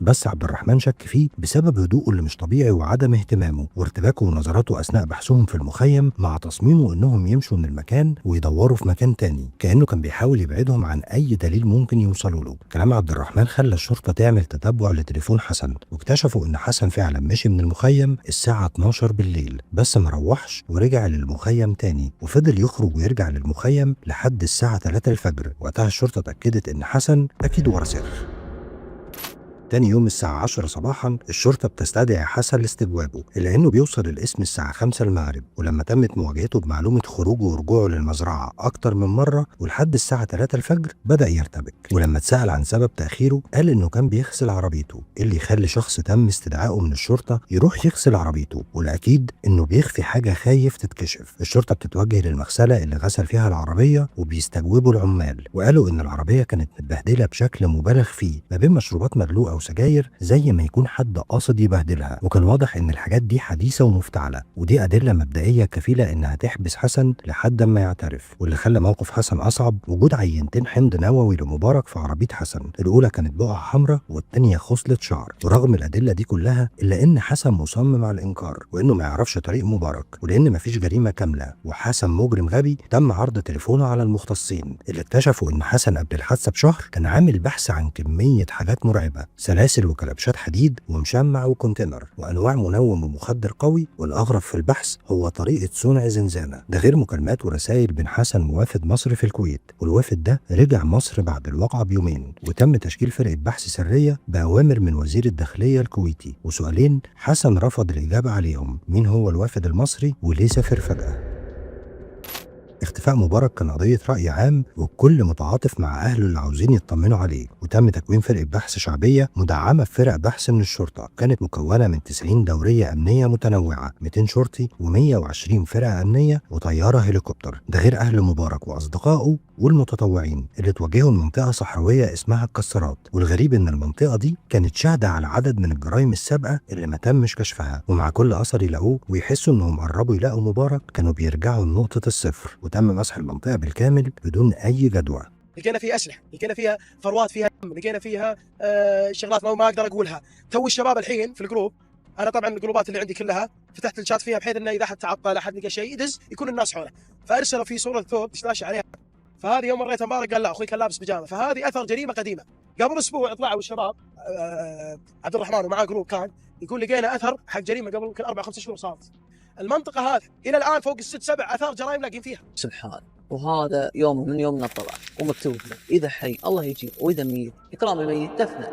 بس عبد الرحمن شك فيه بسبب هدوءه اللي مش طبيعي وعدم اهتمامه وارتباكه ونظراته اثناء بحثهم في المخيم، مع تصميمه انهم يمشوا من المكان ويدوروا في مكان تاني، كانه كان بيحاول يبعدهم عن اي دليل ممكن يوصلوا له. كلام عبد الرحمن خلى الشرطة تعمل تتبع لتليفون حسن، واكتشفوا ان حسن فعلا مشي من المخيم الساعة 12 بالليل، بس ما روحش ورجع للمخيم تاني، وفضل يخرج ويرجع للمخيم لحد الساعة 3 الفجر. وقتها الشرطة اتاكدت ان حسن اكيد ورا سر. تاني يوم الساعة 10 صباحا الشرطة بتستدعي حسن لاستجوابه، إلا إنه بيوصل القسم الساعة 5 المغرب. ولما تمت مواجهته بمعلومة خروجه ورجوعه للمزرعة أكتر من مرة ولحد الساعة 3 الفجر بدأ يرتبك. ولما اتسأل عن سبب تأخيره قال إنه كان بيغسل عربيته، اللي يخلي شخص تم استدعائه من الشرطة يروح يغسل عربيته، والأكيد إنه بيخفي حاجة خايف تتكشف. الشرطة بتتوجه للمغسلة اللي غسل فيها العربية وبيستجوبوا العمال، وقالوا إن العربية كانت متبهدلة بشكل مبالغ فيه ما بين مشروبات مدلوقة وسجاير، زي ما يكون حد قاصد يبهدلها، وكان واضح ان الحاجات دي حديثه ومفتعله، ودي ادلة مبدئية كفيله انها تحبس حسن لحد ما يعترف. واللي خلى موقف حسن اصعب وجود عينتين حمض نووي لمبارك في عربية حسن، الاولى كانت بقعة حمراء والثانية خصلة شعر. ورغم الادلة دي كلها الا ان حسن مصمم على الانكار وانه ما يعرفش طريق مبارك، ولان مفيش جريمة كاملة وحسن مجرم غبي، تم عرض تليفونه على المختصين اللي اكتشفوا ان حسن قبل الحادثة بشهر كان عامل بحث عن كمية حاجات مرعبة، سلاسل وكلبشات حديد ومشمع وكونتينر وانواع منوم ومخدر قوي. والاغرب في البحث هو طريقه صنع زنزانة، ده غير مكالمات ورسائل بين حسن ووافد مصر في الكويت، والوافد ده رجع مصر بعد الواقعة بيومين. وتم تشكيل فرقه بحث سرية باوامر من وزير الداخلية الكويتي، وسؤالين حسن رفض الاجابة عليهم: مين هو الوافد المصري وليه سافر فجاة. اختفاء مبارك كان قضية رأي عام والكل متعاطف مع أهله اللي عاوزين يطمنوا عليه، وتم تكوين فرقة بحث شعبية مدعمة بفرق بحث من الشرطة، كانت مكونة من 90 دورية أمنية متنوعة، 200 شرطي و120 فرقة أمنية وطيارة هليكوبتر، ده غير أهل مبارك وأصدقائه والمتطوعين اللي توجهوا لمنطقة صحراوية اسمها الكسرات. والغريب إن المنطقة دي كانت شاهدة على عدد من الجرائم السابقة اللي ما تمش كشفها، ومع كل أثر يلاقوه ويحسوا إنهم قربوا يلاقوا مبارك كانوا بيرجعوا لنقطة الصفر. وتم مسح المنطقة بالكامل بدون أي جدوى. لقينا فيها أسلحة، لقينا فيها فروات فيها دم، لقينا فيها شغلات ما أقدر أقولها. تو الشباب الحين في ال group، أنا طبعا الجروبات اللي عندي كلها فتحت الشات فيها بحيث إنه إذا أحد تعطل، أحد لقى شيء يدز، يكون الناس حوله. فأرسلوا في صورة ثوب دشداشه عليها، فهذه يوم مريت مبارك قال لا أخوي كان لابس بيجامة، فهذه أثر جريمة قديمة. قبل أسبوع طلعوا الشباب عبد الرحمن ومعاه group كان يقول لقينا أثر حق جريمة قبل يمكن 4 5 شهور صارت. المنطقة هذه إلى الآن فوق 6 7 آثار جرائم لاقين فيها. سبحان، وهذا يوم من يومنا طلع ومكتوب له إذا حي الله يجيب وإذا ميت إكرام الميت دفنه.